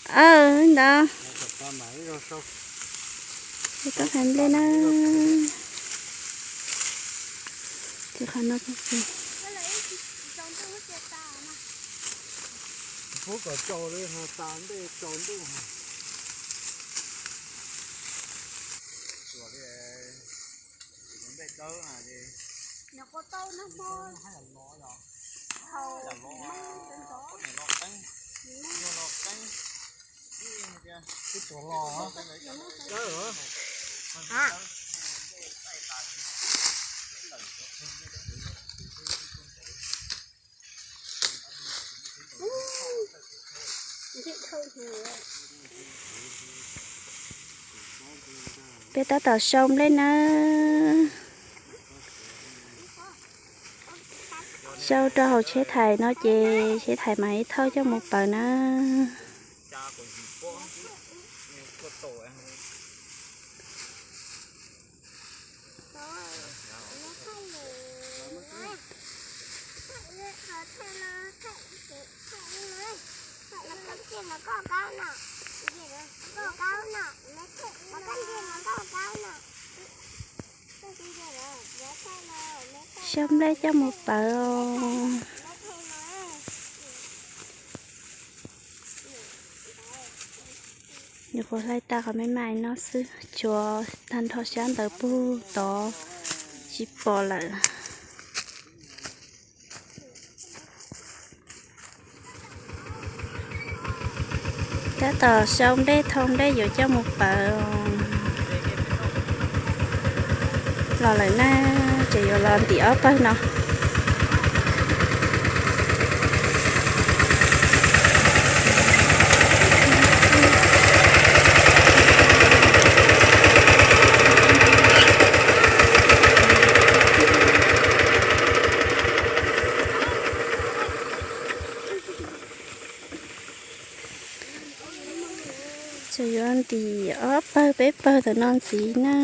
Aw, ntawd. Tau hais nplej na. Ces qhov no. Peb tab tom sau nplej nawb. Sau rau hauv tsheb thais no ces tsheb thais mam li thauj coj mus paws na. Sau nplej coj mus paws os. Nyuam qhuav hlais tag qhov me me no xwb, tshuav tag nrho sab ntawd puag tod tsis pom lawm. Tab tom sau nplej thau nplej yuav coj mus paws. Los lawm na, ces yuav los ntim ob pawg no. Ces yuav ntim ob pawg peb pawg ntawm no ntxiv na.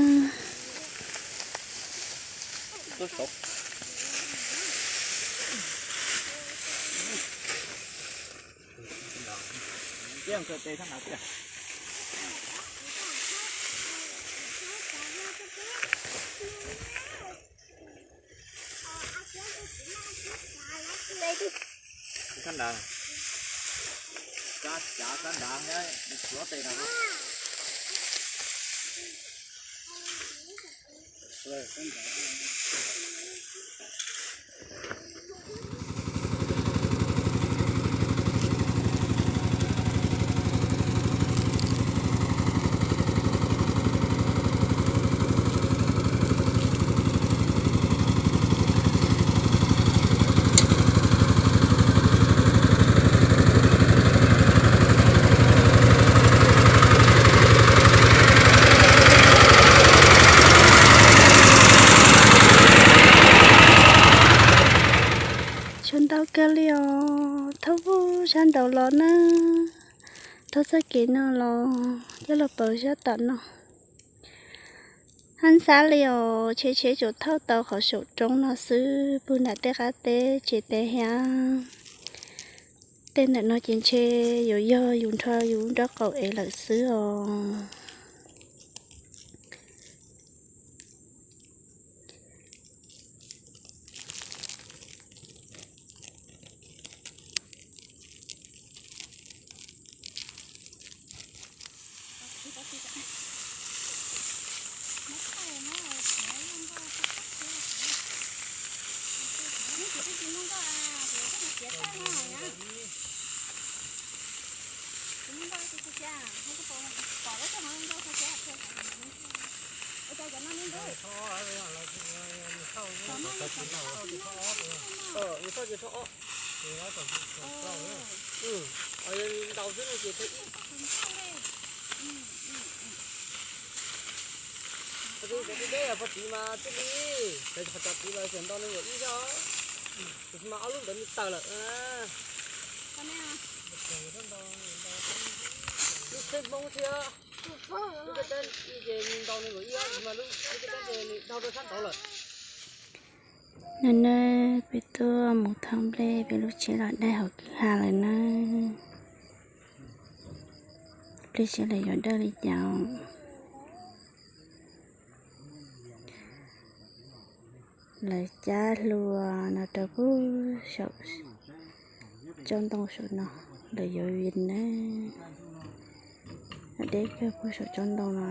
Tshuav ntau kawg li os, thauj sab nraud los na, thauj txoj kev no los coj los paws sab tom no. Hab xab li os, tsheb tsheb tsuas thauj tau qhov saum roob no xwb, puag nram tej qab teb tsev teb thiab. Tej ntawm no ces ntshe yuav yog yus nrho yus nraub qaum ev lawm xwb os. Ntaus xwb no ces, deb deb pog tiv mas tij li, qhov cov tiv los tseem ntau nees nkaum ib xwb, tab sis mas ob lub ntawd nws tawm lawm. Lub tsheb Hmoob thiab, lub tsheb tab ces nws ntau nees nkaum ib, tab sis mas lub tsheb tab ces nws dhau rau sab nraud lawm. Nawb, nawb, peb tuaj mus thauj nplej, peb lub tsheb los dawj hauv kwj ha lawm nawb. Nplej seb lawv yuav dawj li cas. Lawv cab hlua no rau pug saum tsob ntoo saum no, lawv yuav vij nawb. Deb kawg pug saum tsob ntoo no.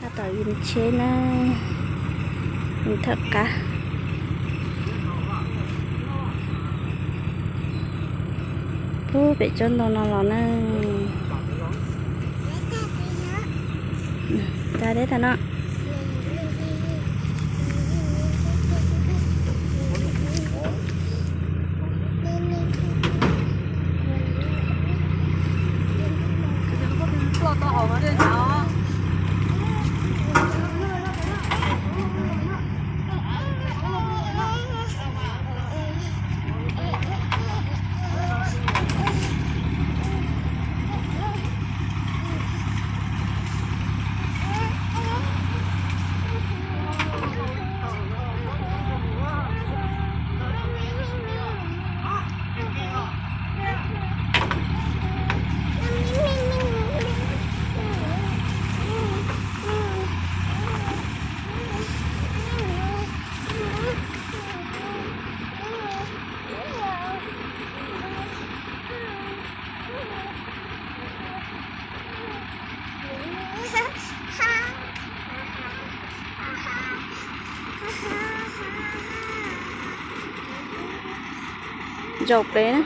Tab tom vij tsheb nawb, vij thawj qab. Pug pem tsob ntoo no los nawb. Tag deb tag no. Ntsaum plev na.